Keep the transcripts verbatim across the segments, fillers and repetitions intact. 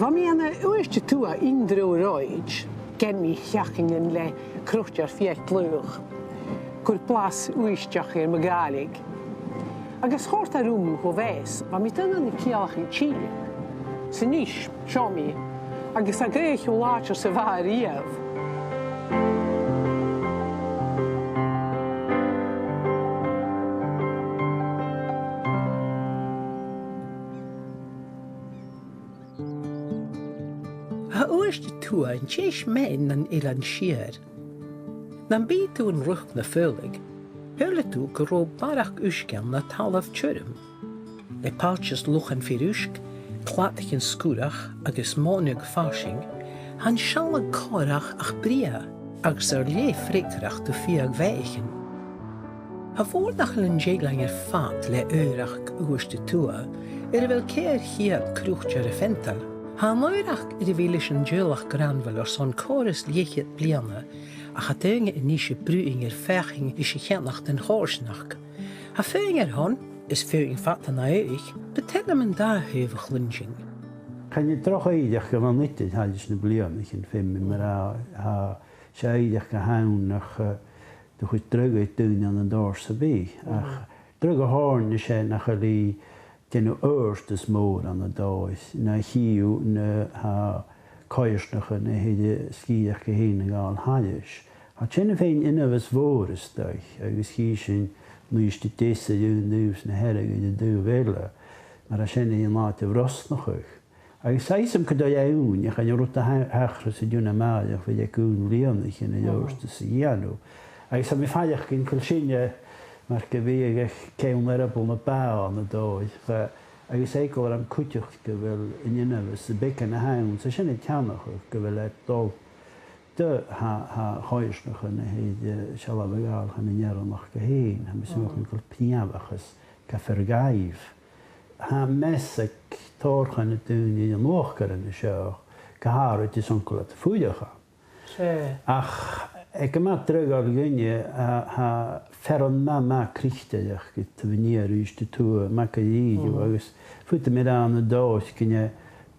Bha mi ann an Uibhist a Tuath an-dràsta, ged a bha mi a' seinn le croitear fìor dhlùth, a' cur blas Uibhisteach air mo Ghàidhlig. Agus chòrd e rium cho beag, bha mi dol a dh'fheuchainn tilleadh. 'S a-nis, seo mi, agus tha e gu math làidir 's a bha e a-riamh. Tha Uibhist a Tuath an teis-meadhan nan Eilean Siar. Nam biodh tu an riochd na faoileag, shaoileadh tu gun robh barrachd uisge ann an talamh tioram. Le pailteas lochan fìor uisge, cladaichean sgurach agus mòinteach farsaing, tha an sealladh còir ach brèagha, agus air leth freagarrach do bhiadh bheathaichean. Tha mòran nach eil an dèidh leinn air fad le oighreachd Uibhist a Tuath, air a bheil ceithir cheud croitear a' feantail. Tha an oighreachd air a bhith leis an teaghlach Granville airson còrr is leth-cheud bliadhna, ach tha daoine a-nis a' bruidhinn air feuchainn ris a' cheannach den choimhearsnachd. Tha feadhainn air shon, is feadhainn fada na h-oidhche, bu toil leam an dà thaobh a chluinntinn. Chan e droch oighreachd a bh' ann idir thairis na bliadhnaichean, feumaidh mi ràdh, tha, 's e oighreachd a th' ann nach, eh, do chuid dragh air daoine ann an dòigh sam bith. Ach dragh a th' oirnn 's e nach eil i a' dèanamh adhartas mòr ann an dòigh, na chì thu na, tha coimhearsnachdan a th' air an sgìreachd fhèin a ghabhail thairis. Tha sin a' faighinn ionmhas mhòr a-staigh, agus chì sinn an Uibhist a Deas air aon taobh 's na Hearadh air an taobh eile, mar a tha sin air an àite a bhrosnachadh. Agus tha fhios agam gun do dh'fheuch, chan e rud a tha-, thachras an-diugh no a-màireach, bha e aig aon bhliadhnaichean an adhartas a dhèanamh. Agus tha mi a' faireachdainn gu bheil sinne, mar gum biodh, aig ceann earball na bà ann an dòigh, agus eagal orm cuideachd gu bheil an ionmhas sam bith a th' ann, 's e sin a' teannachadh gu bheil e a' dol do, tha, tha coimhearsnachdan a th' air, eh, sealbh a ghabhail chun an fhearann aca fhèin, tha mi a' smaoineachadh gu bheil prìomhachas ga fheur dhaibh. Tha meas aig tòrr de na daoine an uachdarain an seo, gu h-àraid is uncail a tha fuireach ann. 'S e. Ach aig a' mhadainn air choreigin, a, tha fearann math, math Crìosdaidheach gu taobh an iar Uibhist a Tuath, math co-dhiù, agus faodaidh mi ràdh an dòigh gun e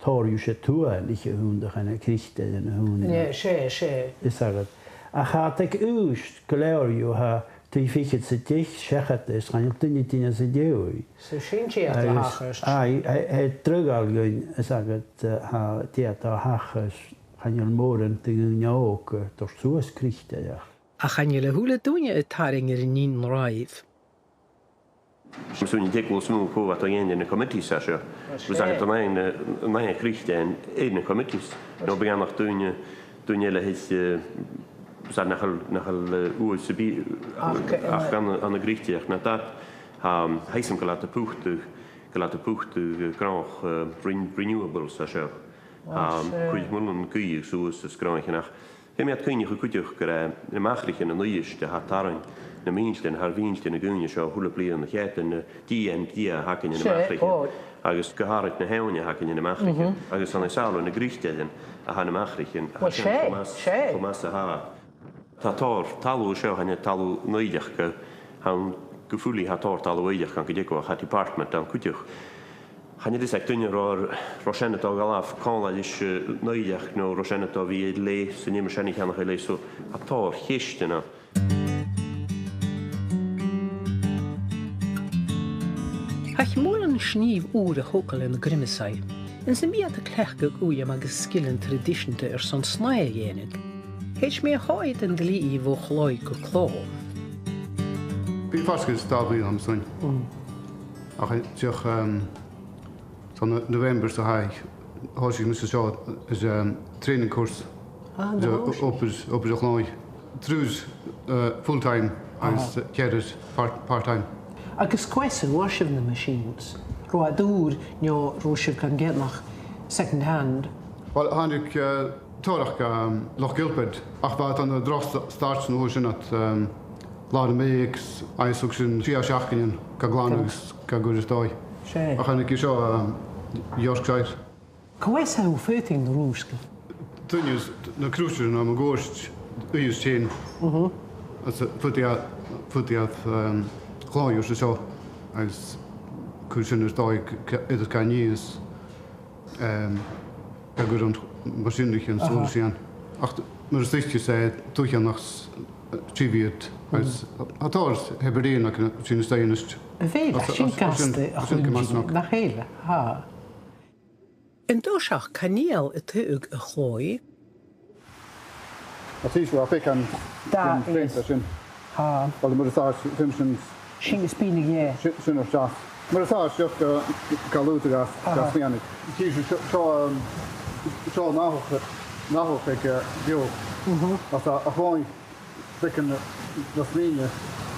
tòrr dhiubh 's e tuathanaich a th' annta, chan e Crìosdaidhean a th' annta. Nì, 's e, 's e. Fhios agad. Ach tha iad aig aois gu leòr dhiubh, tha trì fichead 's a deich seachad is chan eil duine a' tighinn às an dèidh. So sin tè a tha a' tachairt. Aye, aye, aye, dragh a th' ann, fhios agad, eh, tha tè a tha a' tachairt, chan eil mòran de dhaoine òga a' toirt suas Crìosdaidheachd. Ach chan eil a h-uile duine a' tarraing air an aon ràimh. Is smaoinich mi gu bheil smaoineachadh a' dol a dhèanamh na committees a tha seo. Agus aig an aon, eh, an aon Crìosdaidhean air na committees. No beagan nach duine, duine eile thèid, eh, 's nach eil, nach eil, eh, uair sam bith, ach, eh, ach ann, ann an Crìosdaidheachd, na dad, tha, tha fhios agam gu bheil iad a' putadh, gu bheil iad a' putadh, eh, gnothach, eh, ren-, renewables a tha seo. Tha, cuid mhòr an gaoth suas is gnothaichean ach feumaidh iad cuimhneachadh cuideachd gur e na machraichean an Uibhist a tha tarraing nam mìltean, tha ar mìltean ag ùine seo a h-uile bliadhna, a' chiad, na D M D a th' againn ann am machraichean. Agus gu h-àraid na h-eòin a th' againn ann am machraichean. Agus tha e nas fheàrr leam na Crìosdaidhean a tha na machraichean. Well, 's e, 's e. Cho math 's a tha. Tha tòrr talamh an seo, chan e talamh an oighreachd, tha ann gu fuil, tha tòrr talamh oighreachd ann cuideachd, tha department ann cuideachd. Chan eil fhios aig duine an robh, an robh sin a' dol a dh'fhalbh còmhla ris, eh, an oighreachd no an robh sin a' dol a bhith air leth san iomairtean a cheannaich e leis, so tha tòrr cheistean ann. Chaidh mòran snìomh ùr a thogail ann an Grimmasaigh, anns am bi iad a' cleachdadh uidheam agus sgilean traidiseanta airson snaidheadh a dhèanamh. Thèid mi a thòiseachadh an dlì bho chlò gu clò. Bidh faisg air dà bhliadhna an sin. Ach, eh, dìreach, ehm, San November sa chaidh, thòisich mise seo, is, ehm, training course. Ah, an do thòisich? Obair, obair a' chlòimh. Triùir, eh, full time agus, eh, ceathrar part, part time. Agus cò às a fhuair sibh na machines? Robh iad ùr no robh sibh gan ceannach second hand? Well, thàinig, eh, Tòrr aca, um, Loch Gilpad, ach bha iad ann an droch st-, start an uair sin iad, um, Làrna-Mèig, agus thug sin trì seachdainean ga ghlanadh agus ga cur air dòigh. 'S e. Ach thàinig i seo, um, Yorkshire. Cò às a fhuair sibh na rùsgan? Duine às na Cruisearan, am Gòrd, Uibhist fhèin. Mhm. Agus faodaidh iad, faodaidh iad, um, clòimh air seo, agus cur sin air dòigh c-, c-, idir càit an-diugh. Ehm, Ag ràdh mar sin, nach eil, an sùil sin. Ach mar a thuirt thu, 's e dùthchannan a th' ann, agus tha tòrr Hibeirneach sin a-staigh a-nis. A bheil, tha sin gasta, a chlann, nach eil? Tha. An toiseach, chan eil a' tughadh a' chlòimh. Tha sibh a' faicinn an pheant sin. Tha. Uill, mar a tha sibh, sin, sin is binn, yeah. Sin, sin air seo. Mar a tha sibh, uh, ga lùbadh às, às mheadhan. Tha sibh seo, seo, um, seo an ath, an ath, aig, uh, Beò. Mhm. Agus a' chlòimh, beagan nas mine.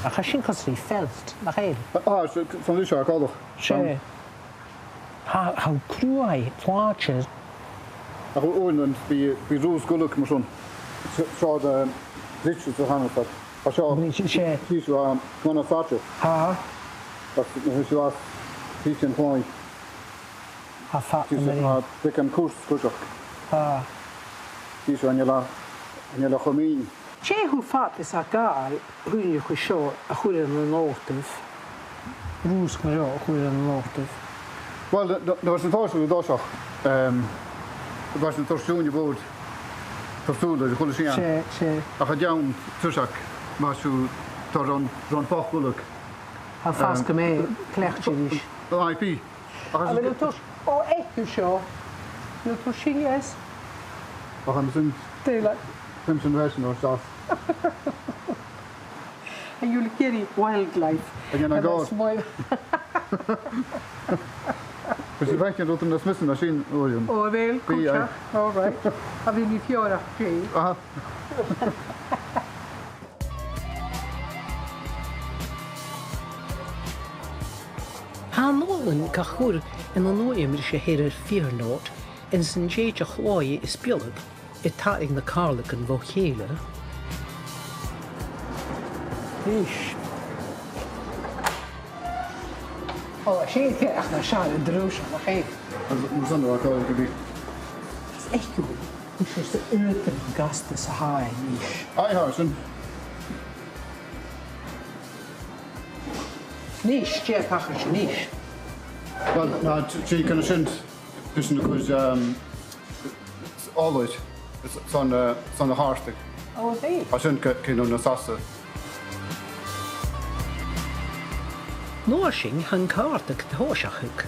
Ach tha sin cosg ri feilt, nach eil? Ah, sin, sin, sin a' chlòimh. 'S e. Tha, tha cruaidh, plàite. Ach uaireannan bidh, bidh rùsgadh mar sin. Seo, seo, eh, Richard sa chanal fad. A seo, Richard, 's e. Tha sibh, eh, Mona Thatcher. Tha. Agus, tha sibh, tha sibh an chlòimh. Tha fad, tha sibh, tha beagan cùrsa cuideachd. Tha. Tha sibh an eile, an eile chomín. Dè cho fada 's a ghabhas duine a chur seo, a chur ann an òtair, rùsgadh mar seo a chur ann an òtair? Uill, nuair, nuair a bha sinn a' tòiseachadh an toiseach, em, bha sinn a' toirt sùil air bòrd, toirt sùil air a h-uile sìon. 'S e, 's e. Ach an ceann tuiseach, bha sinn a' toirt ron, ron fhacal. Tha fàs, em, gu math cleachdte ris. Aidh, bidh. Ach a bheil thu a' toirt, o, aig seo. A bheil thu a' toirt sin, yes? Ach an sin. Dè le. Chan eil sin ro fhada. An do dh'fheuch thu wildlife? An do dh'fheuch thu? Bidh sibh a' faicinn rudan nas miosa na sin, Uilleam. O, a bheil, bidh, aye. All right. A bheil mi fìor, Jay? Aha. Tha an olann ga chur ann an uaim ris a their iad fir-nôt, anns an tèid a' chlòimh is beul a' tarraing na càrlagan bho chèile. Is. O, 's e, ach na seall an drùs, nach e? Agus, mar sin, a' còrr gu bhith. Is e, gu bhith. Is e, 's e, uair gasta 's a tha e a-nis. Aidh, tha sin. Nis, dè tha a' tachairt a-nis? Uill, na, t-, tha e gu math sin, bidh sinn a' cur, um, ola air, son, uh, son a' chàrdadh. O, a bheil? Tha sin gu, gu math nas fhasa. An uair sin, tha an càrdadh a' tòiseachadh.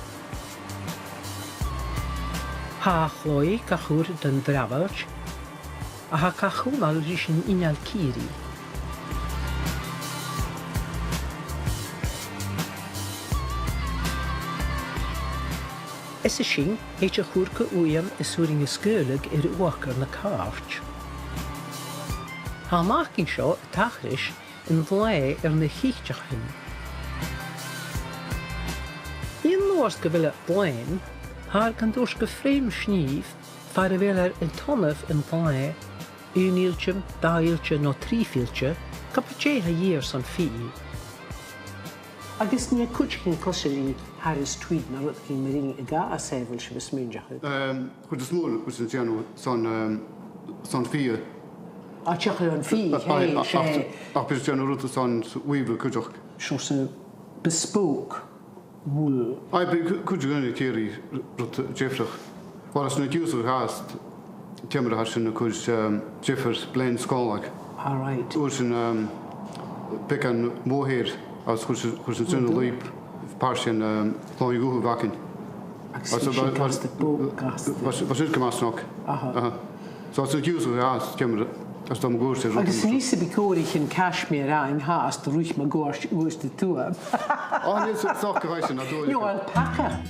Tha a' chlòimh ga chur dhan bhreabairt, a tha ga cùmhnant ris an inneal cìoraidh. Is an sin, thèid a chur gu uaim is urrainn a sgaoileadh air uachdar na càirde. Tha am facal seo a' tachairt ris an t-slèibh air na citeachan. Aon uair 's gu bheil e làn, thathar gan toirt gu frèam snìomh, far a bheil e air an tonmh an t-slèibh, aon fhillte, dà fhillte no trì fhillte, ge b' e dè tha a dhìth airson fighe. Agus an e cuideigin cosgaidh Harris Tweed no rudeigin mar sin a ghabhas, a bheil sibh a' smaoineachadh? Ehm, chuid as motha, chuid sin a' dèanamh son, ehm, son fighe. A' tighinn son fighe, a, a, ach, ach bidh sinn a' dèanamh rud son weave cuideachd. Seòrsa bespoke wool. Aidh, bidh cu-, cuid de dhaoine ag iarraidh rud diofraichte. Uill, às na diùsaich a th' ann, ciamar a tha sinn a' cur, ehm, diofar blends còmhla. All right. Uair sin, ehm, beagan mohair, agus chuir sinn, chuir sinn sin an lùib, pàirt den, ehm, chlòimh dhubh a bh' againn. Agus bha sin gasta, bha, gasta. Bha, bha sin gu math snog. Aha. Aha. So, às na diùsaich a th' ann, ciamar a, às dom ghuaird e rud. Agus a-nis a bhith còmhla ri cashmere, an tha, às do ruith mo ghuaird, ghuaird a tuath. Ò, nì, so, so, gu bheil sin, a tuath. No, alpaca.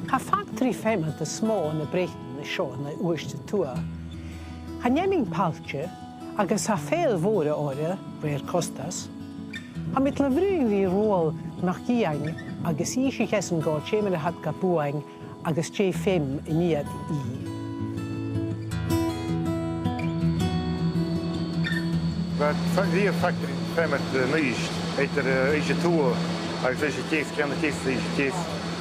Tha factaraidh feamad as motha na Breatainn an seo na uaisle tuath. Chan eil mi pailte agus tha fèill mhòr orra, rèir costas. Tha mi a' dol a bhruidhinn ri Ruairidh MacIain agus innsidh esan dhomh ciamar a tha iad ga buain agus dè feum a nì iad dhi. Bha fa-, bha factaraidh feamad, eh, an Uibhist, eadar, eh, Uibhist a Tuath agus Uibhist a Deas, ceann a deas, Uibhist a Deas,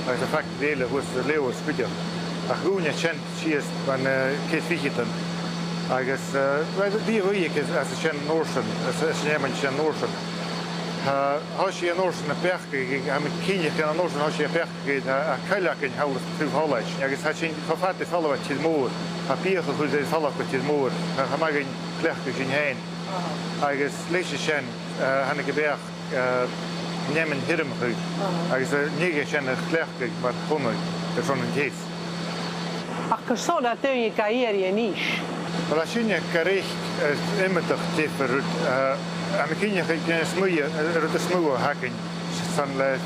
agus am factaraidh eile shuas an Leòdhas cuideachd. Ach dhùin iad sin sìos mun, eh, ceithir ficheadan. Agus, eh, bha, bha a' bhuidhe aca às, às an sin an uair sin, às, às an àm sin an uair sin. Tha, thòisich e an uair sin a' beachdachadh, tha mi cinnteach gun an uair sin thòisich e a' beachdachadh, a, a' coileagan thall air taobh Sholaiste, agus tha sin cho fada air falbh à Tìr Mòr, tha biadh a' cur air falbh gu Tìr Mòr, tha, tha mi a' cleachdadh sin fhèin. Agus leis a sin, eh, thàinig am beachd, eh, an fheamainn thiormachadh, agus, eh, an dèidh sin a chleachdadh mar chunnaic airson an teas. Ach carson a tha daoine ga iarraidh a-nis? Uill, tha sinne ga reic air iomadach diofar rud, eh, tha mi cinnteach gun smaoineachadh, eh, rud as motha a th' againn, 's ann le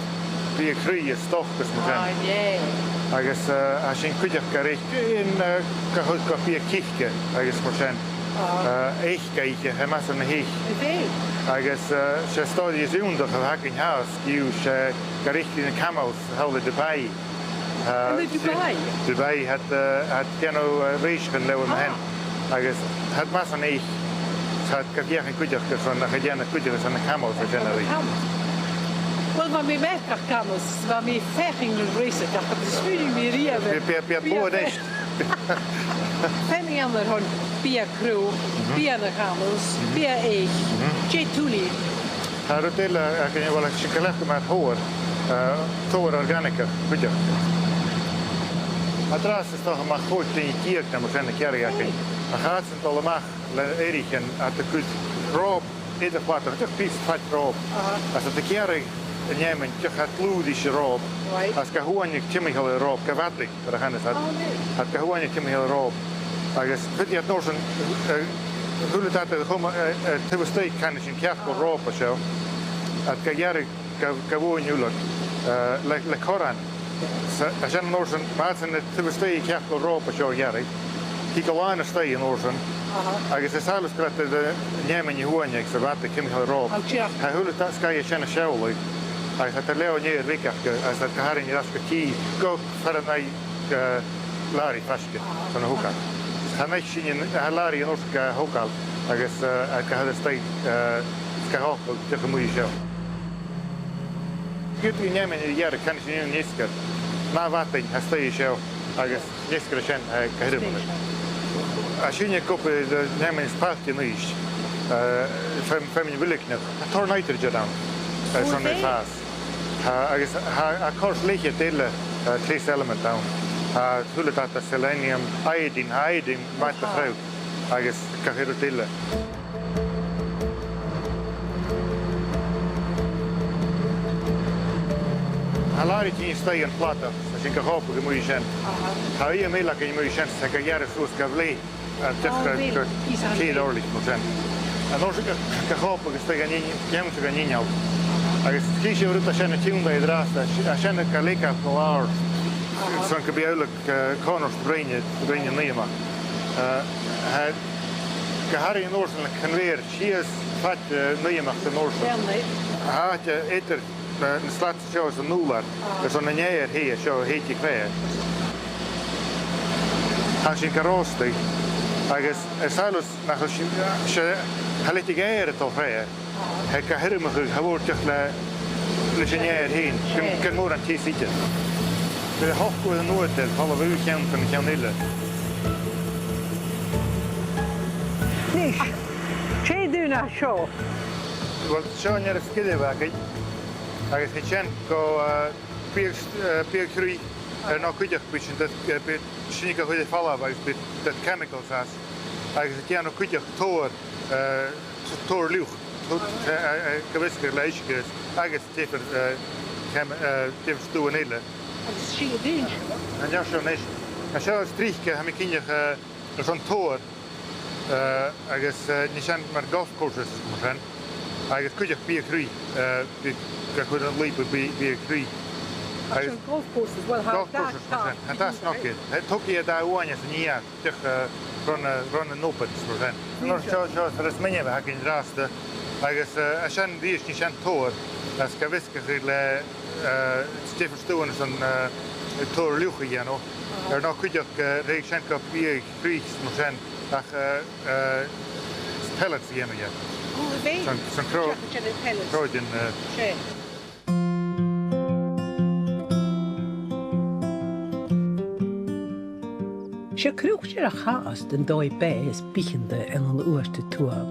biadh cruaidh is stoc is mar sin. Ah, yeah. Agus, eh, tha sin cuideachd ga reic, eh, gu, gu biadh cice agus mar sin. Eh, eich ga ithe, tha e math airson na h-eich. Agus, eh, 's e stòiridh as iongantaiche a th' againn fhathast, 's e ga reic ris na camels thall ann an Dubai. Eh, Dubai? Dubai, tha iad, eh, tha iad a' dèanamh, eh, rèiseachan leotha an sin. Agus tha iad math airson eich, tha iad ga feuchainn cuideachd airson, ach a' dèanamh cuideachd airson na camels a dhèanamh ri. Uill, bha mi a' faicinn camels, bha mi a' feuchainn ri rèiseachan, ach bha mi a' smaoineachadh riamh. Bidh, bidh, bidh iad buan a-nis. Feumaidh mi an aon rud, biadh cruaidh, biadh na camels, biadh eich, dè tuilleadh? Tha rud eile, eh, againn, uill, 's e a' chleachdadh mar thòir, eh, tòir orgànach cuideachd. An-dràsta 's dòcha mu chòig duine deug no mar sin a' gearradh againn. Ach tha iadsan a' dol a-mach le eathraichean a tha a' cur ròp eadar-chladach, just pìos fad ròp. Agus tha iad a' gearradh an fheamainn, dìreach a' dlùth ris an ròp. Agus ga shuaineadh timcheall air an ròp, ga mhadaich, mar a chanas iad. Tha iad ga shuaineadh timcheall air an ròp. Agus faodaidh iad an uair sin, eh, a h-uile dad a chumail, eh, eh, taobh a-staigh, can sin, cearcall ròpa seo. Tha iad ga ghearradh ga, ga bhuain uile, eh, le, le corran. 'S a, 's ann an uair sin, ma tha iad san taobh a-staigh a' cearcall ròpa seo a ghearradh, thig a làmhan a-staigh an uair sin, agus tha sàillibh gu bheil iad, eh, an fheamainn a shuaineadh agus a' mhadaich timcheall air an ròp. Tha a h-uile dad sgath sin a' seòladh, agus tha iad a' leum an fheòir bheag aca, agus tha iad ga tharraing air ais gu tìr, gu far an aghaidh, eh, làraidh faisg air, son a thogail. Chan fhaic sinne, tha làraidh an uair sin ga thogail, agus, eh, ga thoirt a-staigh, eh, ga thogail, dìreach a-muigh an seo. Ged a tha an fheamainn a' gearradh, canaidh sinn an fheasgar, na mhadainn, a-staigh an seo, agus an fheasgar sin, eh, ga thiormachadh. Tha sinne ag obair, eh, an fheamainn as pailte an Uibhist, eh, feam-, feamainn mhuilneach. Tha tòrr nitrogen ann, eh, son a fàs. Tha, agus tha, tha e a' cur leithid eile, eh, trace element ann. Tha a h-uile dad, tha selenium, iodine, tha iodine math dha chrodh. Agus gach uile rud eile. Tha làraidh a' tighinn a-staigh dhan chladach, 's tha sinn ga chòmhdachadh a-muigh an sin. Tha uidheam eile againn a-muigh an sin, 's tha e ga ghearradh suas gu leth, eh, dìreach, eh, gu ceithir òirlich mar sin. An uair sin ga, ga chòmhdachadh a-staigh dhan inneal, ceann dhan inneal. Agus chì sibh an rud a tha sin a' tionndadh an-dràsta, tha sin ga leigeil gu làr. Son gum bi e uile eh, còmhnard broinn, broinn an uidheam. Eh, tha, ga tharraing an uair sin le conveyor sìos fad, eh, an uidheam an uair sin. Tha e eadar, eh, na slats seo is an ùrlar, is an, an èadhar seo, thèid a' chraobh. Tha sin ga ròstadh, agus, eh, saoilidh mise nach eil sin, 's e, tha leithid de ghèire a' dol throimhe. Tha e ga thiormachadh, tha e a' dol dìreach le, leis an èadhar fhèin, gun, gun mòran teas idir. Bidh e a' hochdadh an uaireadair, tha e a' falbh aon cheann gu ceann eile. Nis, dè an duine a tha seo? Uill, seo an fhear as giorra a bh' againn, agus thèid sin gu, eh, biadh, eh, biadh cruaidh, air neo cuideachd, bidh sinn, eh, bidh sinn ga chur air falbh agus bidh iad chemicals às, agus a' dèanamh cuideachd tòir, eh, tòir fhliuch, tò-, eh, eh, eh, gu feasgar le uisge agus diofar, eh, chem-, eh, diofar stuth eile. Agus 's e a' dèanamh seo? An deach seo a-nis? An seo as trice, tha mi cinnteach, eh, airson tòir, eh, agus, eh, nì sin mar golf courses mar sin, agus cuideachd biadh cruaidh, eh, bidh, ga chur an lùib bi-, biadh cruaidh. Agus golf courses, well, tha golf courses mar sin, tha dà snog air. Tha, togaidh e dà uaine san oidhche. Dìreach, eh, ron a, ron an obair, mar sin. An uair seo, seo, seo as mionaid a th' againn an-dràsta, agus, eh, a sin, a-rithist nì sin tòir, agus gu feasgar le, eh, diofar stuth ann an, eh, tòir fhliuch a dhèanamh. Air neo cuideachd, eh, ruighinn sin gu biadh cruaidh mar sin, ach, eh, eh, pellets a dhèanamh dheth. Ò, a bheil? Son, son crò-, cròidean, eh. 'S e croitear a chanas an dòigh-beatha as bitheanta ann an Uibhist a Tuath.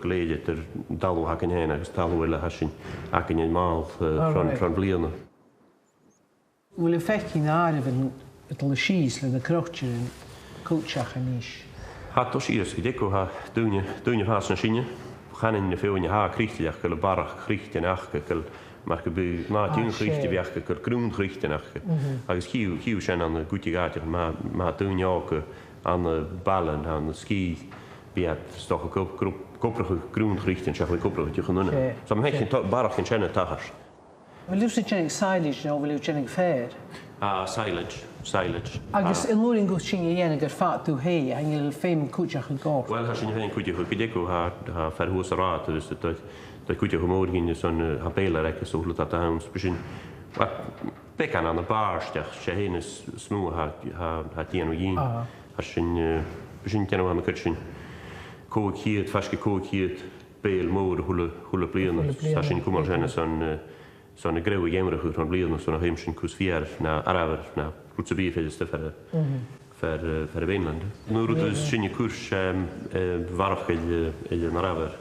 gu lèir eadar an talamh a th' againn fhèin agus talamh eile a tha sinn againn a' mhàl, eh, tron, tron bhliadhna. Bheil thu a' faicinn àireamhan a' dol sìos le na croitearan cuideachd a-nis? Tha, tha sìos gu dearbh, tha daoine, daoine a' fàs nas sine. Chanainn na feadhainn a tha croitearachd gu bheil barrachd croitearan aca, gu bheil mar gum biodh, na dìon chroitearan a bh' aca, gu bheil grunn chroitearan aca. Agus chì thu, chì thu sin ann an cuid de dh'àiteachan, ma, ma tha daoine òga ann am baill, ann an sgìre, bidh iad, 's dòcha, ag ob-, ag ob-, ag obrachadh grunn chroitearan seach ag obrachadh tiuchan ùine. So, ma tha barrachd an sin a' tachairt. Bheil thusa a' dèanamh silage no bheil thu a' dèanamh fear? Ah, silage, silage. Agus an uair a gheibh sinn a dhèanamh air fad thu fhèin, chan eil feum cuideachadh ort? Well, tha sinn fhèin cuideachadh, gu dearbh, tha, tha fear shuas an rathad, agus tha, tha cuideachadh mòr againn airson, eh, tha bailichean aca 's a h-uile dad ann, bidh sinn, well, beagan ann am bàrr, 's e sin as, as motha a tha, tha, tha a' dèanamh dhinn. Tha sinn, eh, bidh sinn a' dèanamh ann an cuid sin còig ceud, faisg air còig ceud bail mhòr a h-uile, a h-uile bliadhna. A h-uile bliadhna. Tha sinn a' cumail sin airson, eh, airson a' ghrian a gheamaireachd tron bhliadhna, airson a h-uile sìon cus feur, no arbhar, no rud sam bith fhèin, 's dòcha, fear, fear, eh, fear a' mhainland. An uair a tha sinn a' cur, em, eh, bharrachd air, eh, air an arbhar,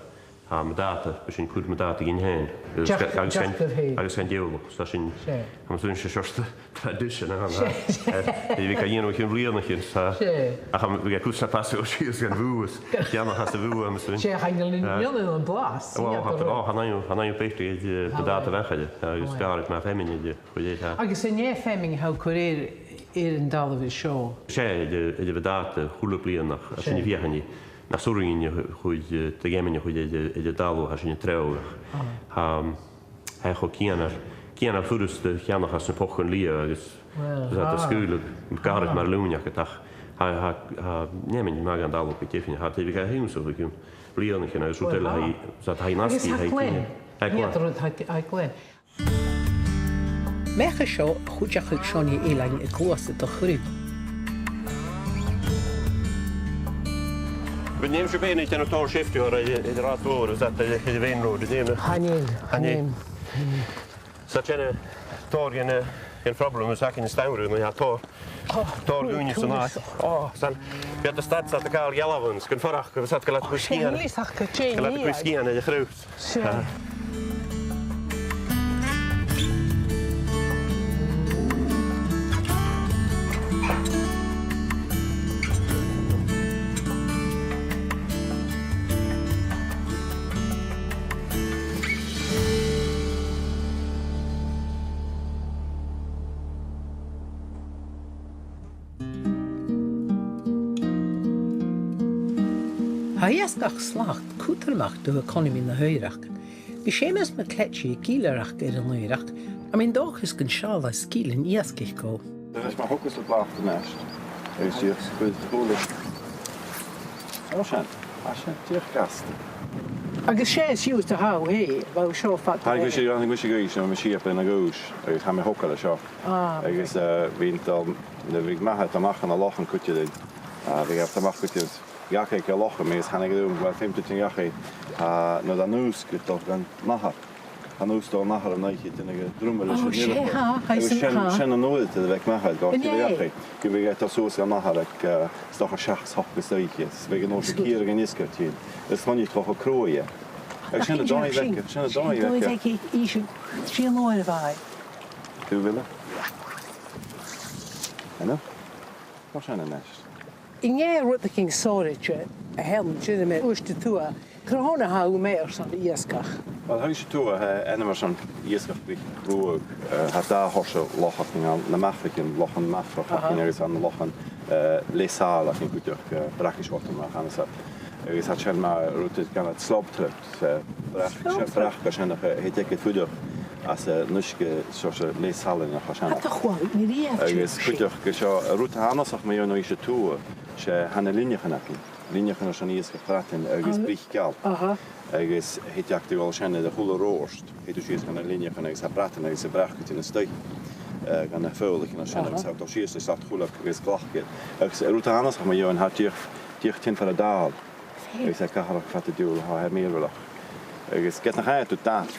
tha am buntàta, bidh sinn a' cur am buntàta dhuinn fhèin. Agus deach, gan, deach gu h-àrd. Agus gan teaghlach, 's tha sin, tha mi a' smaoineachadh gur e seòrsa tradition a th' ann, tha. Eh, bhiodh e ga dhèanamh o chionn bhliadhnaichean, tha. Ach tha, bhiodh e cus na phasaichean sìos dhan bhùth, a' ceannach às a' bhùth, tha mi a' smaoineachadh. 'S e, chan eil an, eh, an blas, well, tha, tha, chan eil, chan eil beagan, eh, buntàta bheag air, agus gàrradh mar fheamainn air, chuir e, tha. Agus an e feamainn a tha thu a' cur air, air an talamh seo? 'S e, air, air a' bhuntàta a h-uile bliadhna, ach tha sinn a' feuchainn ri, nas urrainn dhuinn a chur, eh, de gheamaireachd a chur air, air an talamh, tha sinn a' treabhadh. Tha, um, Tha e cho cianail, cianail furasta a cheannach anns na pocannan liath agus, well, tha, tha sgaoileadh gàrradh mar lùin agad, ach tha, tha, tha feamainn math dhan talamh gu deimhinne, tha, tha e air a bhith ga h-ionnsachadh o chionn bliadhnaichean agus rud eile, tha, tha e nasty, tha e cianail. Agus tha e glan. Tha e glan. Nì e rud, tha e, tha e glan. Am beachd seo a chuideachadh Seonaidh Eilein a' gluasad a' chruidh? Bha mi a' smaoineachadh gun robh safety air, air, air an rathad mhòr, is that air, air a' mhain road, an e? Chan eil, chan eil. Chan eil. 'S a bheil tòrr dhen, dhen phroblem a th' againn san àm, no tha tòrr, tòrr dhaoine san àite. Ò, 's ann, bidh iad a' stad 's iad a' gabhail ghealbhan, 's gun faireachdainn, 's iad gu lèir a' cur sgian. Gu lèir a' cur sgian air a' chruidh. Seadh. Tha iasgach slat cudromach do economy na h-oighreachd. Bidh Seumas MacLeòid ag illearachd air an oighreachd, tha mi an dòchas gun seall e sgilean iasgaich dhomh. Leis mar a thogas tu blàthachadh a-nis, agus dìreach 's a' cur bualadh. Ò, sin, a sin, dìreach gasta. Agus 's e as fhiù 's a tha thu fhèin, bha thu seo fad. Tha, agus 's e, agus 's e, agus 's e, agus 's e, agus 's e, agus tha mi a' togail an seo. Ah. Agus, eh, bhithinn a' dol, nuair a bhiodh m' athair a' dol a-mach chun nan lochan cuideachd, eh, bhiodh e a' dol a-mach cuideachd dhachaigh gu lochan, agus thàinig e rium, uill, feumaidh tu tighinn dhachaigh, eh, nuair a tha an ùs a' dol dhan nathair. Tha an ùs a' dol dhan nathair an oidhche, dèanamh druma leis an oighreachd. Ò, 's e, tha, tha, sin, tha. Sin an uair a bhiodh tu a' dol dhachaigh, gu bheil e dhachaigh, gu bheil e a' dol suas dhan nathair aig, eh, 's dòcha seachd, ocht gu seachd oidhche, is bhiodh an uair sin ciaradh an iasgaich tighinn, is choinnich tu cho cruaidh e. Agus sin an dòigh a bh' aige, sin an dòigh a bh' aige. Sin an dòigh a bh' aige, sin an uair a bha e. Cò bheil e? Hello? Mar sin a-nis. An e rudeigin sònraichte a th' ann, dìreach mar uair a tuirt thu, carson a tha thu a-muigh airson iasgach? Uill, thig sinn tuath, eh, ainm airson iasgach bhig chruaidh, eh, tha dà thoiseach lochan, na, na mafraichean, lochan mafrach againn agus na lochan, eh, leth-shàil againn cuideachd, eh, brackish water mar a chanas iad. Agus tha sin mar rud a ghabhas slob trout, eh, brach-, slob trout, brach-, a tha sin, eh, thèid e gu fuireach anns an uisge seòrsa leth-shàilean a tha sin. Tha e cho math, mi riamh. Agus cuideachd gu seo, an rud a tha annasach mu dheidhinn Uibhist a Tuath, 's e tha na linneachan againn. Linneachan airson iasg a bhradan agus brith geal. Aha. Agus thèid iad a dhol sin air a h-uile ròst. Thèid thu sìos gu na linneachan agus tha bradan agus a' bhracaid a' tighinn a-staigh, eh, gu na faolaichean sin agus tha thu a' dol sìos leis an t-slat chuileag agus glacaidh. Agus an rud a tha annasach mu dheidhinn, tha e dìreach, dìreach a' tighinn far an dàil. Agus tha e gu math fada an-diugh, tha e mìorbhaileach. Agus ged nach fhaigh thu dad,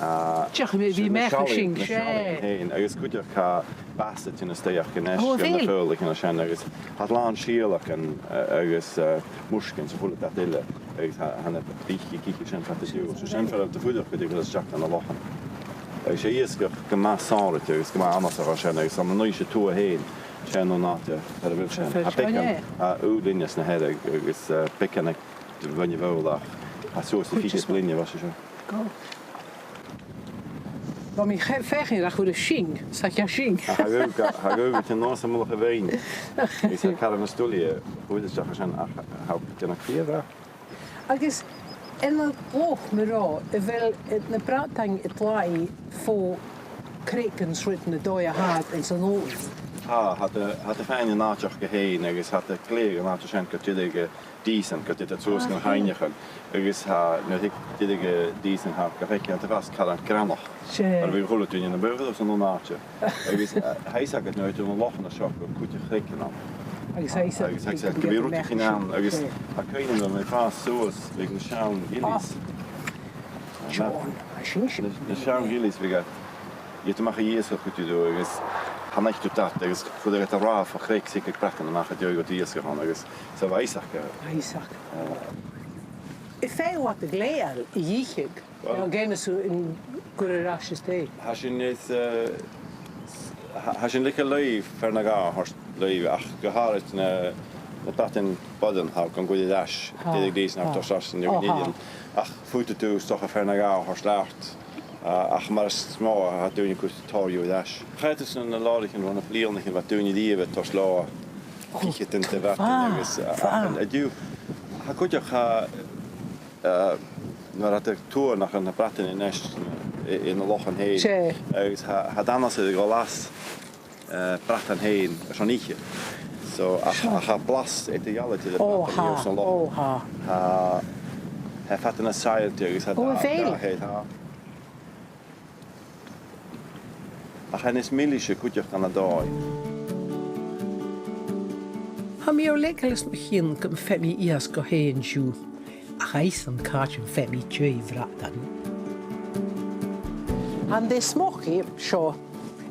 a, dìreach, bidh, bidh na, na seallaidhean, seallaidhean fhèin, agus cuideachd tha bàs a' tighinn a-steach a-nis, o, a bheil? Gu na faolaichean sin, agus tha iad làn sìolagan, eh, agus, eh, muircean 's a h-uile dad eile, agus tha, tha na brithean ag ithe sin fada an-diugh. So sin far a bheil thu a' fuireach gu dè a' dol a-steach dha na lochan. Agus 's e iasgach gu math sònraichte agus gu math annasach a tha sin, agus ann an Uibhist a Tuath fhèin, 's e an aon àite far a bheil sin. Tha beagan, a, ùr-linne sna Hearadh agus, eh, beagan aig duine mhòr, ach tha suas ri fichead bliadhna a bha seo. Bha mi a' feuchainn ri chur an sin, 's cha sin. Tha e gu, tha e gu, tha e an uair sin a' mullach a' bheinn. Is tha e caran nas duilghe a chur a-steach an sin, ach tha e dìreach fìor mhath. Agus an e an loch mar a, a bheil, eh, na bradain a' dol fo chreagan 's rudan an dòigh a tha iad anns an oidhche? Tha, tha iad, tha iad a' faighinn an àiteachadh fhèin agus tha iad a' gleidheadh an àite sin gu deireadh, eh, dìosan, gu deireadh suas gu na h-aibhnichean. Agus tha, nuair a thig deireadh, eh, dìosan, tha, gu faic thu, tha e a' fàs caran greannach. 'S e. Mar a bhiodh a h-uile duine nam buachaillean anns an aon àite. Agus, eh, tha fhios agad, nuair a thèid thu dhan lochan seo, gu cuid de chreagan ann. Agus tha fhios agad, agus tha fhios agad gum bi rudeigin ann, agus tha cuimhne agam a' fàs suas, bhiodh na seann ghillies. Ah. John, tha sin sin. Na, na seann ghillies, bhiodh iad, dh'fheumadh tu a-mach a dh'iasgach cuideachd, agus chan fhaiceadh tu dad, agus chuireadh iad an ràmh fo chreag 's thigeadh bradan a-mach an dèidh gu dtí iasgach ann, agus 's e bha fhios aca. Bha fhios aca. Ah. Am faigheadh iad a' gleidheadh a dh'ithe? Uill, no dh'fheumas tu a chur air ais a-staigh? Tha sinn, is, eh, tha, tha sinn a' leigeil leibh fear no dhà a thoirt leibh, ach gu h-àraid na, na bradain bodhain, tha, gun cuir air ais, tha, deireadh dìosan, tha, a' toirt air ais an, o, tha, deireadh dìosan. Ach faodaidh tu 's dòcha fear no dhà a thoirt leat, a, ach mar as motha, tha daoine a' cur tòrr dhiubh air ais. Chaidh iad anns na làraichean bho na bliadhnaichean, bha daoine riamh a' toirt leotha ficheadan de bhradain agus, a, a, an-diugh, tha cuideachd, tha, eh, nuair a tha tuathanach na bradain a-nis, eh, anns na lochan fhèin. 'S e. Agus tha, tha iad annasach a' dol às, eh, bradan fhèin airson ithe. So, ach, ach tha blas eadar-dhealaichte de, o, bradain, tha, anns na lochan. O, tha. Tha, tha e fada nas sàbhailte agus tha, o, a bheil, dà, tha, tha. Ach tha e nas milis cuideachd ann an dòigh. Tha mi air leigeil às mo chionn gum faigh mi iasg dhomh fhèin an-diugh, ach tha fhios agam càit am faigh mi deagh bhradan. An dèidh smocadh seo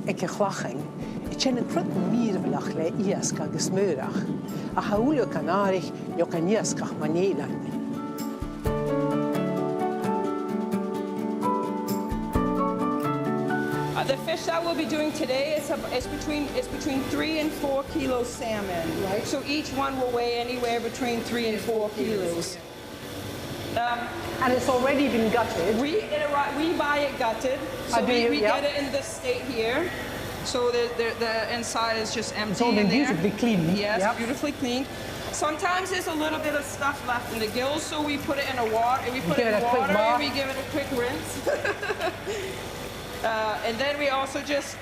aig a' chlachain, tha e na chruth mìorbhaileach le iasg agus maorach, ach tha uile gun àraich leig an iasgach mun eilean. Uh, the fish that we'll be doing today is, a, is between, is between three and four kilo salmon. Right. So each one will weigh anywhere between three and four kilos. Um, and it's already been gutted. We, it arri-, we buy it gutted. So we, we get it in this state here. So the, the, the inside is just empty. It's all been beautifully cleaned. Yes, beautifully cleaned. Sometimes there's a little bit of stuff left in the gills, so we put it in a wa-, we put it in water and we give it a quick rinse. Uh, and then we also just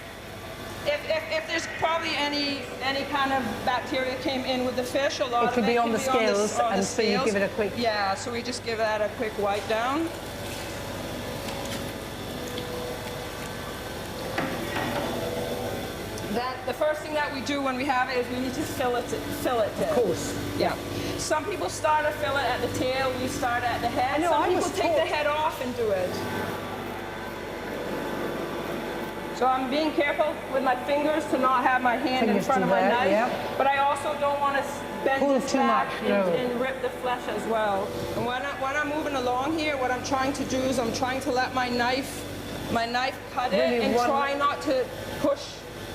If, if, if there's probably any, any kind of bacteria came in with the fish, a lot of it can be on the scales, and so you give it a quick, yeah, so we just give that a quick wipe down. Then the first thing that we do when we have it is we need to fillet it, fillet it. Of course. Yeah. Some people start to fillet at the tail, we start at the head. I know, I was taught. Some people take the head off and do it. So I'm being careful with my fingers to not have my hand in front of my knife, but I also don't want to bend this back and, and rip the flesh as well. And when I, when I'm moving along here, what I'm trying to do is I'm trying to let my knife, my knife cut it and try not to push.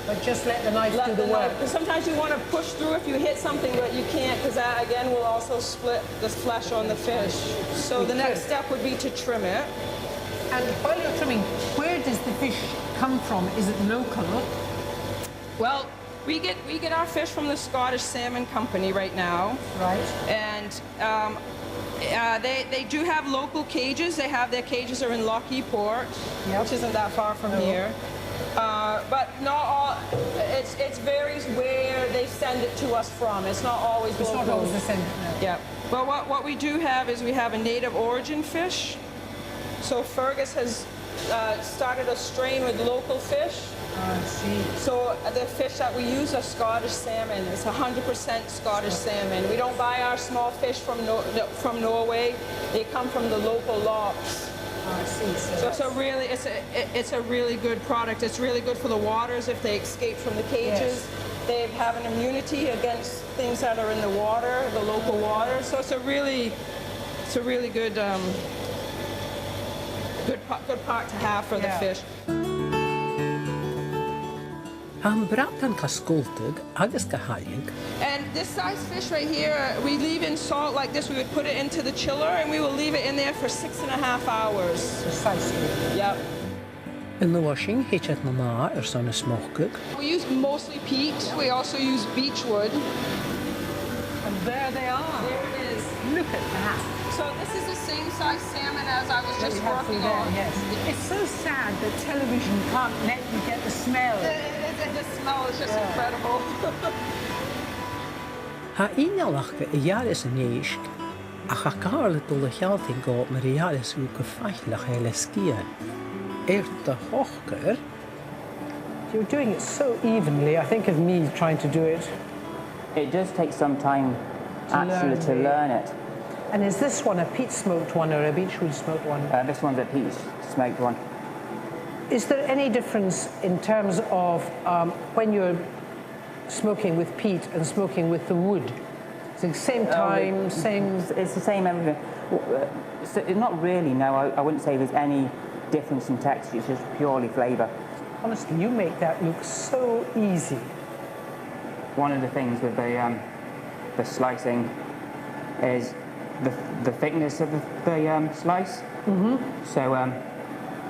But just let the knife do the work. Let the knife, 'cause sometimes you want to push through if you hit something, but you can't, 'cause that again will also split the flesh on the fish. So the next step would be to trim it. And while you're trimming, where does the fish come from? Is it local? Well, we get, we get our fish from the Scottish Salmon Company right now. Right. And, um, uh, they, they do have local cages. They have, their cages are in Lochie Port, yep, which isn't that far from here. Uh, but not all, it's, it varies where they send it to us from. It's not always local. It's not always the same, no. Yeah. But what, what we do have is we have a native origin fish. So Fergus has, uh, started a strain with local fish. Ah, I see. So the fish that we use are Scottish salmon. It's a hundred percent Scottish salmon. We don't buy our small fish from Nor-, no, from Norway. They come from the local lochs. Ah, I see. So, so it's a really, it's a, it, it's a really good product. It's really good for the waters if they escape from the cages. Yes. They have an immunity against things that are in the water, the local water. So it's a really, it's a really good, um, good pa-, good part to have for the fish. Tha am bradan ga sgoltadh agus ga shailleadh. And this size fish right here, uh, we leave in salt like this. We would put it into the chiller and we will leave it in there for six and a half hours. Precisely. Yep. An uair sin, thèid iad na mhàthair airson an smocadh. We use mostly peat. We also use beechwood. And there they are. There it is. Look at that. So this is the same size salmon as I was just working on. Yes. It's so sad that television can't let you get the smell. It, it, it, the smell is just incredible. Tha inneal aca a ghearras an èisg, ach tha e gu math dol a shealltainn dhomh mar a ghearras tu gu faiceallach e le sgian. Air do shocair. You're doing it so evenly. I think of me trying to do it. It does take some time actually to learn it. And is this one a peat smoked one or a beechwood smoked one? Uh, this one's a peat smoked one. Is there any difference in terms of, um, when you're smoking with peat and smoking with the wood? It's the same time, same. It's the same everything. W-, uh, so, not really, no. I, I wouldn't say there's any difference in texture. It's just purely flavour. Honestly, you make that look so easy. One of the things with the, um, the slicing is the, the thickness of the, the, um, slice. Mm-hmm. So, um,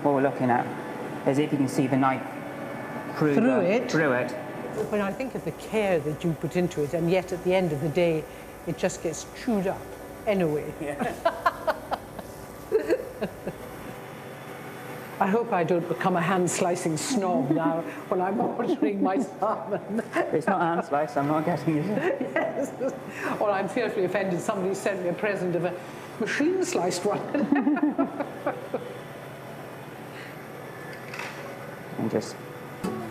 what we're looking at is if you can see the knife through the, through it. When I think of the care that you put into it, and yet at the end of the day, it just gets chewed up anyway. Yeah. I hope I don't become a hand slicing snob now when I'm ordering my salmon. It's not hand sliced, I'm not getting it. Yes. Or I'm fearfully offended somebody sent me a present of a machine sliced one. And just,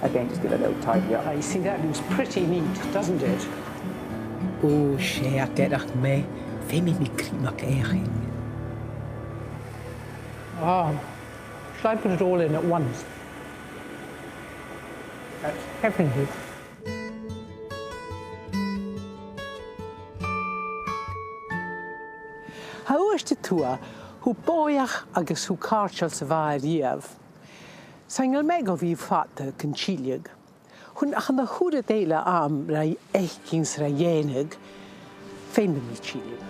again, just give it a little tidy up. Ah, you see, that looks pretty neat, doesn't it? Ò, 's e a dh'fhairich mi, feumaidh mi crìoch a dhèanamh. Ah, shall I put it all in at once? That's everything. Tha Uibhist a Tuath cho bòidheach agus cho càirdeil 's a bha e riamh. 'S ann gu bheil mi gu bhith fada gun tilleadh. Chun, chan fhaigh mi uiread eile àm ri fhaicinn 's ri dhèanamh, feumaidh mi tilleadh.